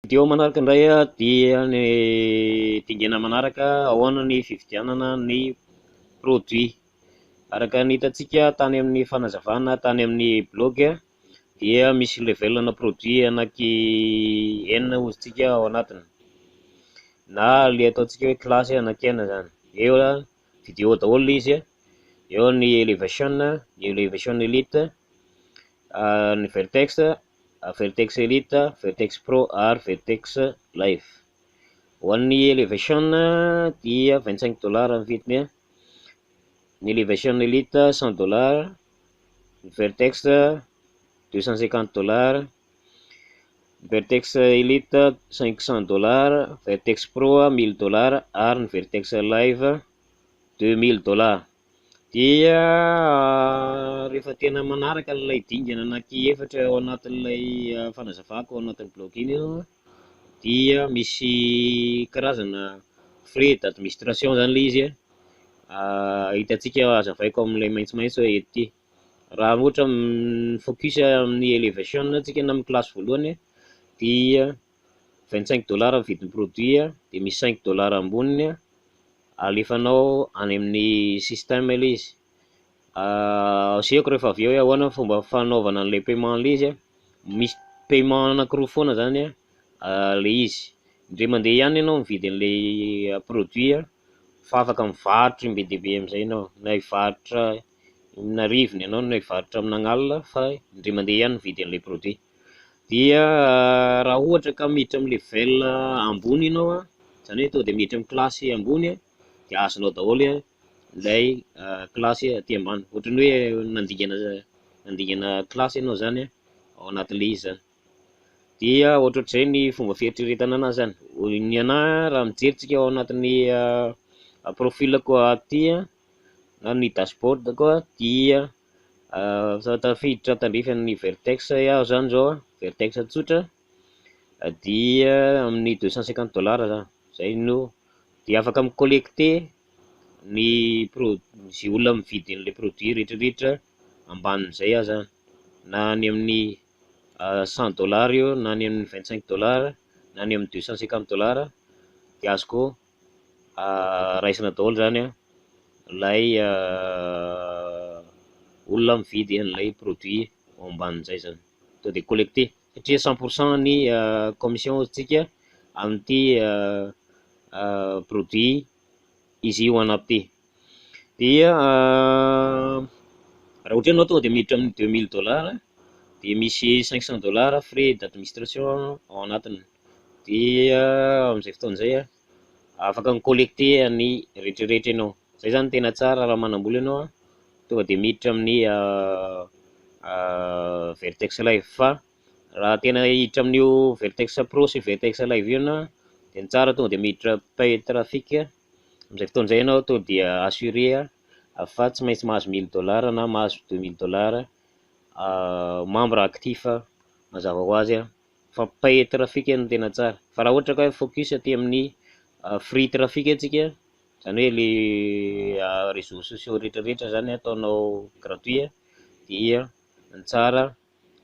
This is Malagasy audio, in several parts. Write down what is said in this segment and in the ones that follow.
Video manaraka indray dia ny dingana manaraka, ahoana ny fividianana ny produit. Araka ny hitantsika tany amin'ny fanazavana tany amin'ny blog dia misy level-na produit anaky enina hozy tsika ao anatiny, na le ataontsika hoe classe anaky enina zany. Eo video daholo le izy, eo ny Elevation, ny Elevation Elite, ny Vertex, Vertex Elite, Vertex Pro ary Vertex Live. Ho an'ny Elevation dia 25 dollars ny vidiny, ny Elevation Elite 100 dollars, ny Vertex 250 dollars, Vertex Elite 500 dollars, Vertex Pro 1000 dollars ary ny Vertex Live 2000 dollars. Dia rehefa tena manaraka an'ilay dingana anaky efatra ao anatin'ilay fanazavako ao anatin'ny blog iny ianao dia misy karazana frais d'administration zany le izy hitantsika, hazavaiko amin'ilay maitsomaitso eto ity. Raha ohatra mi-focus amin'ny Elevation tsika na amin'ny classe voalohany dia 25 dollars ny vidin'ny produit, dia misy 5 dollars amboniny alefanao any amin'ny système ilay izy. Asehoko rehefa avy eo hoe ahoana ny fomba fanaovana an'ilay paiement ilay izy. Misy paiement anankiroa foana zany le izy, indray mandeha ihany ianao mividy an'ilay produit fa afaka mivarotra be dia be amin'izay ianao, na hivarotra amin'arivony ianao na hivarotra amin'agnalina, fa indray mandeha ihany mividy an'ilay produit. Dia raha ohatra ka miditra amin'ny level ambony ianao, zany hoe tonga dia miditra amin'ny classe ambony, dia azonao daholo ilay classe aty ambany, ohatran'ny hoe nandingana classe ianao zany ao anatin'ilay izy zany. Dia ohatrohatr'izay ny fomba fieritreretana anazy zany. Ny anahy, raha mijery tsika ao anatin'ny profil-ko aty na ny dashboard koa, dia tafiditra tandrify amin'ny Vertex aho zany zao, Vertex tsotra dia amin'ny 250 dollars zany zay no dia afaka mi-collecter ny pro- zay olona mividy an'ilay produit rehetrarehetra ambanin'izay aho zany, na any amin'ny 100 dollars io, na any amin'ny 25 dollars, na any amin'ny 250 dollars, dia azoko raisina daholo zany ilay olona mividy an'ilay produit ao ambanin'izay zany, to de collecter satria 100 % ny commission tsika amin'ity produit izy io anaty. Dia raha ohatra hoe anao tonga de miditra amin'ny 2000 dollars de misy 500 dollars frais d'administration ao anatiny, dia amin'izay fotoana izay afaka mi-collecter ny rehetrarehetra ianao. Zay zany tena tsara raha manam-bola ianao tonga de miditra amin'ny Vertex Live, fa raha tena hiditra amin'io Vertex Pro sy Vertex Live io ianao de ny tsara tonga de miditra pay trafic. Amin'izay fotoana izay ianao tonga dia assuré fa tsy maintsy mahazo 1000 dollars na mahazo 2000 dollars, membre actif mazava ho azy fa pay trafic no tena tsara. Fa raha ohatra ka hoe focus aty amin'ny free trafic antsika, zany hoe le réseaux sociaux rehetrarehetra zany ataonao gratuit, dia ny tsara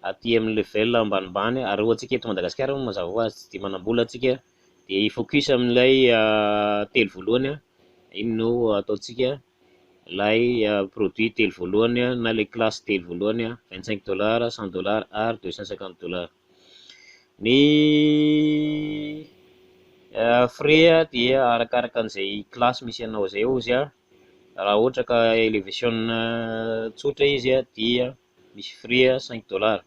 aty amin'ny level ambanimbany. Ary ho antsika eto Madagasikara moa, mazava ho azy, tsy de manam-bola antsika, de focus amin'ilay telo voalohany iny no ataontsika, ilay produit telo voalohany na le classe telo voalohany: 25 dollars, 100 dollars ary 250 dollars. Ny frais dia arakaraka an'izay classe misy anao zay ozy. Raha ohatra ka Elevation tsotra izy dia misy frais 5 dollars,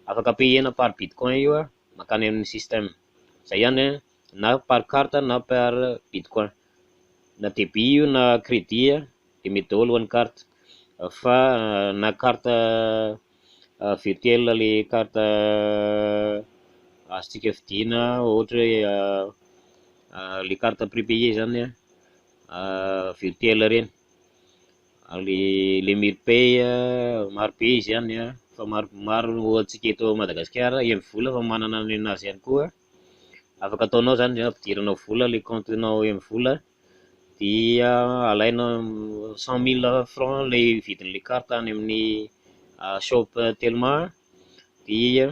afaka payena par bitcoin io mankany amin'ny système zay ihany, na par carte na par bitcoin, na débit io na crédit de mety daholo ho an'ny carte, fa na carte virtuelle, le carte azontsika vidiana, ohatra hoe le carte prépayé zany virtuelle reny, le Mirpay, marobe izy ihany fa maromaro ho antsika eto Madagasikara. MVola fa manana ny anazy ihany koa, afaka ataonao zany, ampidiranao vola le compte-nao MVola, dia alaina 100 000 francs le vidin'le carte any amin'ny shop Telma, dia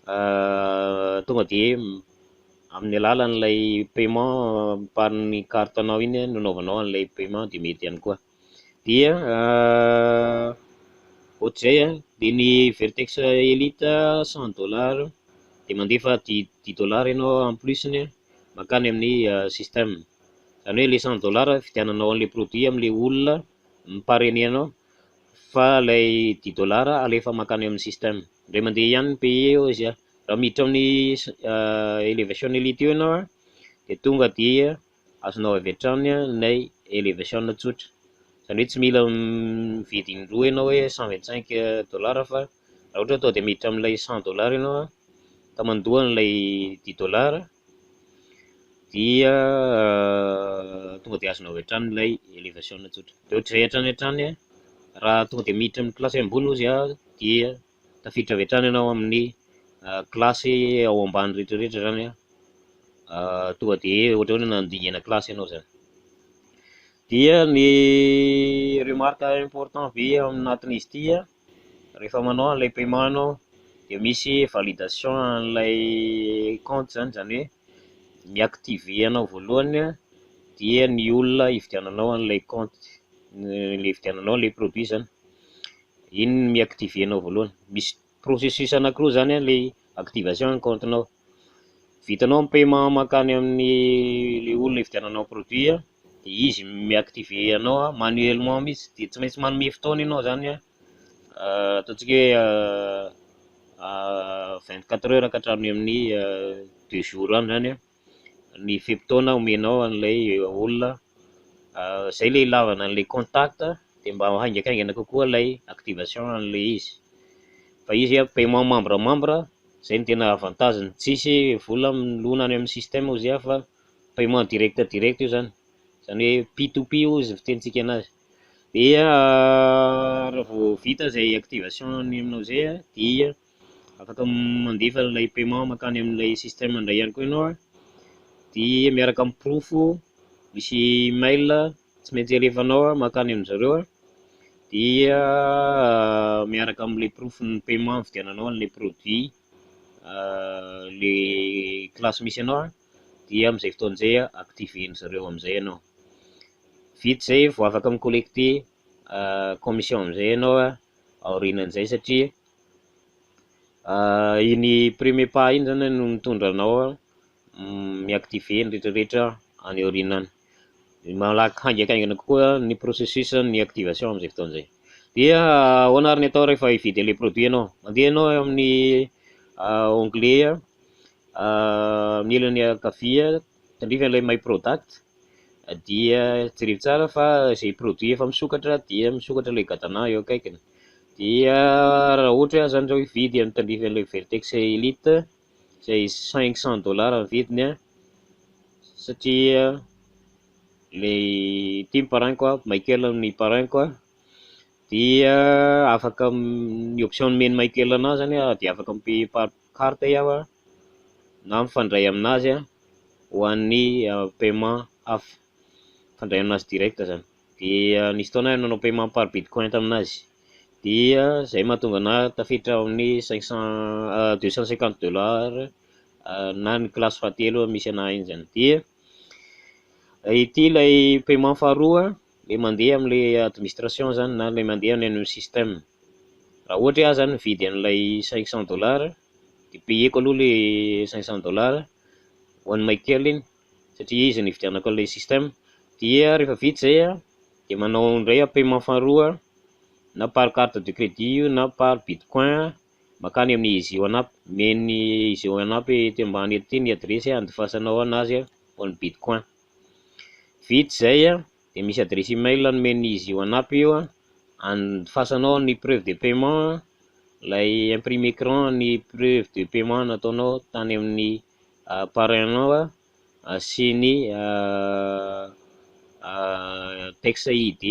Tonga de amin'ny alalan'ilay paiement par ny carte-nao iny no anaovanao an'ilay paiement, de mety ihany koa. Dia ohatr'izay a, de ny Vertex Elite 100 dollars, de mandefa 10 dollars ianao en plus-ny mankany amin'ny système, zany hoe le 100 dollars vidiananao an'le produit am'le olona mi-parrainer anao, fa lay 10 dollars alefa mankany amin'ny système. Ndray mandeha ihany ny payer eo izy a. Raha miditra amin'ny Elevation Elite io ianao a, de tonga dia azonao avy hatrany lay Elevation tsotra, zany hoe tsy mila mividy indroa ianao hoe 125 dollars, fa raha ohatra hoe tonga de miditra amin'ilay 100 dollars ianao a, ka mandoa an'ilay 10 dollars, dia tonga de azonao avy hatrany ilay Elevation tsotra. De ohatr'izay hatrany hatrany a, raha tonga de miditra amin'ny classe ambony ozy a, dia tafiditra avy hatrany ianao amin'ny classe ao ambany rehetrarehetra zany a, tonga de ohatra hoe nandingana classe ianao zany. Dia ny remarque important be ao anatin'izy ity a, rehefa manao an'ilay paiement ianao, de misy validation an'ilay compte zany, zany hoe mi-activer anao voalohany a, dia ny olona hividiananao an'ilay compte, le hividiananao an'ilay produit zany, iny no mi-activer anao voalohany. Misy processus anankiroa zany a le activation ny compte-nao. Vitanao ny paiement mankany amin'ny le olona hividiananao produit a, de izy mi-activer anao a manuellement mihitsy, de tsy maintsy manome fotoana ianao zany a, ataontsika hoe 24 heures ka hatramin'ny amin'ny 2 jours any zany a ny fe-potoana omenao an'ilay olona zay le ilavana an'ilay contact, de mba haingakaingana kokoa lay activation an'ilay izy. Fa izy a paiement membre membre, zay no tena avantage-ny, tsisy vola milona any amin'ny système ozy a, fa paiement direct direct io zany, zany hoe P2P hozy fitenitsika anazy. Dia raha vao vita zay activation ny aminao zay a, dia afaka mandefa an'ilay paiement mankany amin'ilay système indray ihany koa ianao a, dia miaraka amin'ny porofo misy mail tsy maintsy alefanao a mankany amin-jareo a, dia miaraka amin'ilay porofon'ny paiement nividiananao an'ilay produit le classe misy anao a, dia amin'izay fotoana izay a activer-ny zareo amin'izay ianao. Vita zay vao afaka mi-collecter commission amin'izay ianao a aorianan'izay, satria iny premier pas iny zany no mitondra anao a mi-activer ny rehetrarehetra any aoriana any. Malaky haingakaingana kokoa ny processus ny activation amin'izay fotoana izay. Dia ahoana ary ny atao rehefa hividy an'ilay produit ianao? Mandeha ianao amin'ny onglet amin'ny ilany ankavia, tandrify an'ilay my product, dia jereo tsara fa izay produit efa misokatra dia misokatra ilay gadana eo akaikiny. Dia raha ohatra hoe zany zao hividy amin'ny tandrify an'ilay Vertex Elite izay 500 dollars ny vidiny a, satria le ity ny parrain-ko a, Michael ny parrain-ko a, dia afaka ny option nomen'i Michael anahy zany a, dia afaka mi-payer par carte iaho a, na mifandray aminazy a ho an'ny paiement hafa, mifandray aminazy direct zany. Dia nisy fotoana aho nanao paiement par bitcoin taminazy, dia zay mahatonga anahy tafiditra ao amin'ny 500, 250 dollars na ny classe fahatelo misy anahy iny zany. Dia ity ilay paiement faharoa, le mandeha amin'le administration zany na le mandeha any amin'ny système. Raha ohatra hoe aho zany mividy an'ilay 500 dollars, de payeko aloha le 500 dollars ho an'i Michael iny, satria izy no hividianako an'ilay système. Dia rehefa vita zay a, de manao indray aho paiement faharoa, na par carte de crédit io na par bitcoin, mankany amin'ny Easy One Up. Omeny Easy One Up ety ambany ety ny adresy andefasanao anazy ho an'ny bitcoin. Vita zay a, de misy adresy email nomen'ny Easy One Up io a, andefasanao ny preuve de paiement, lay imprimé écran ny preuve de paiement nataonao tany amin'ny parrain-nao a, sy ny texte ID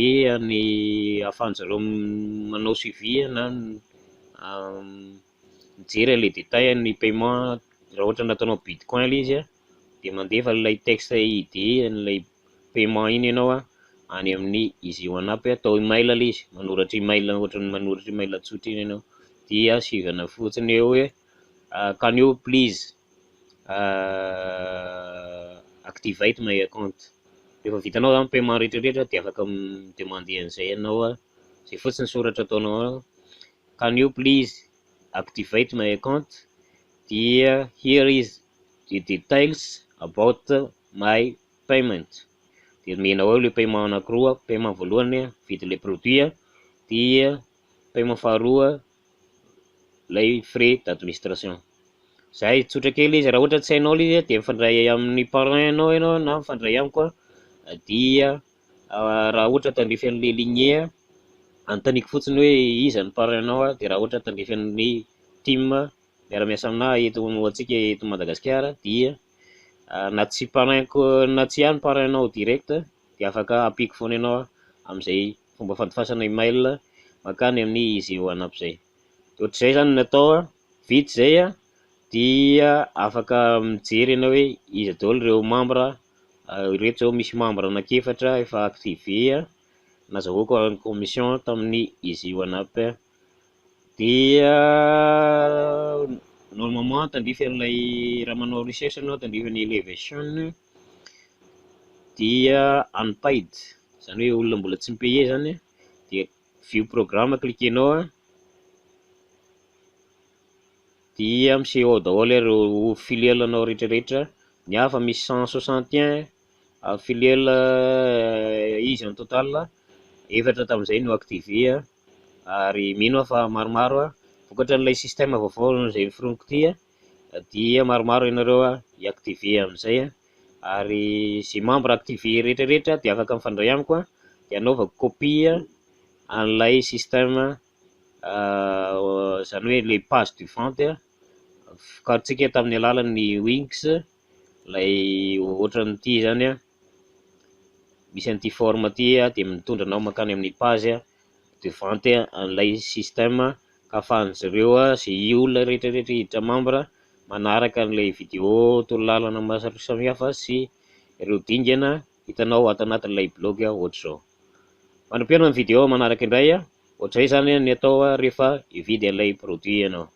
ny ahafahan-jareo manao suivi na mijery an'ilay détail ny paiement. Raha ohatra nataonao bitcoin ilay izy a, de mandefa ilay texte ID an'ilay paiement iny ianao a any amin'ny Easy One Up, atao email ilay izy, manoratra email ohatran'ny manoratra email tsotra iny ianao, dia sivana fotsiny eo hoe "Can you please activate my account?" Rehefa vitanao zany paiement rehetrarehetra dia afaka mi-demander an'izay ianao a, zay fotsiny soratra ataonao ao: "Can you please activate my account?" Dia "Here is the details about my payment", de omenao eo le paiement anankiroa: paiement voalohany vidin'le produit a, dia paiement faharoa lay frais d'administration. Zay, tsotra kely izy. Raha ohatra tsy hainao le izy a, de mifandray amin'ny parrain anao ianao na mifandray amiko a, dia raha ohatra tandrify an'le ligne a, anontaniako fotsiny hoe iza ny parrain anao a, de raha ohatra tandrify amin'ny team miara-miasa aminahy eto antsika eto Madagasikara, dia na tsy parrain-ko na tsy ahy ny parrain anao direct, de afaka ampiko foana ianao am'izay fomba fandefasana email makany amin'ny Easy One Up zay. De ohatr'izay zany no atao a. Vita zay a, dia afaka mijery ianao hoe iza daholo ireo membre ireto. Zao misy membre anankiefatra efa activé a, nazahoako en commission tamin'ny Easy One Up. Dia normalement tandrify an'ilay, raha manao recherche anao tandrify ny Elevation, dia unpaid, zany hoe olona mbola tsy mi-paye zany, dia view programme cliquenao a, dia miseho ao daholo ireo filleul anao rehetrarehetra. Ny hafa misy 161 filleul izy en total, efatra tamin'izay no activé a, ary mino aho fa maromaro a vokatra an'ilay système vaovao zay noforoniko ty a, dia maromaro ianareo a hi-activé am'izay a. Ary zay membre activé rehetrarehetra de afaka mifandray amiko a, de anaovako copie an'ilay système, zany hoe le page de vente a vokarintsika tamin'ny alalan'ny Wix, lay ohatran'ity zany a, misy an'ity forme ty a, de mitondra anao mankany amin'ny page de vente an'ilay système, ka ahafahan'zareo a, zay olona rehetrarehetra hiditra membre, manaraka an'ilay vidéo torolalana maro samihafa sy ireo dingana hitanao ato anatin'ilay blog ohatr'izao. Mandra-pihaona ny vidéo manaraka indray a, ohatr'izay zany ny atao a rehefa hividy an'ilay produit ianao.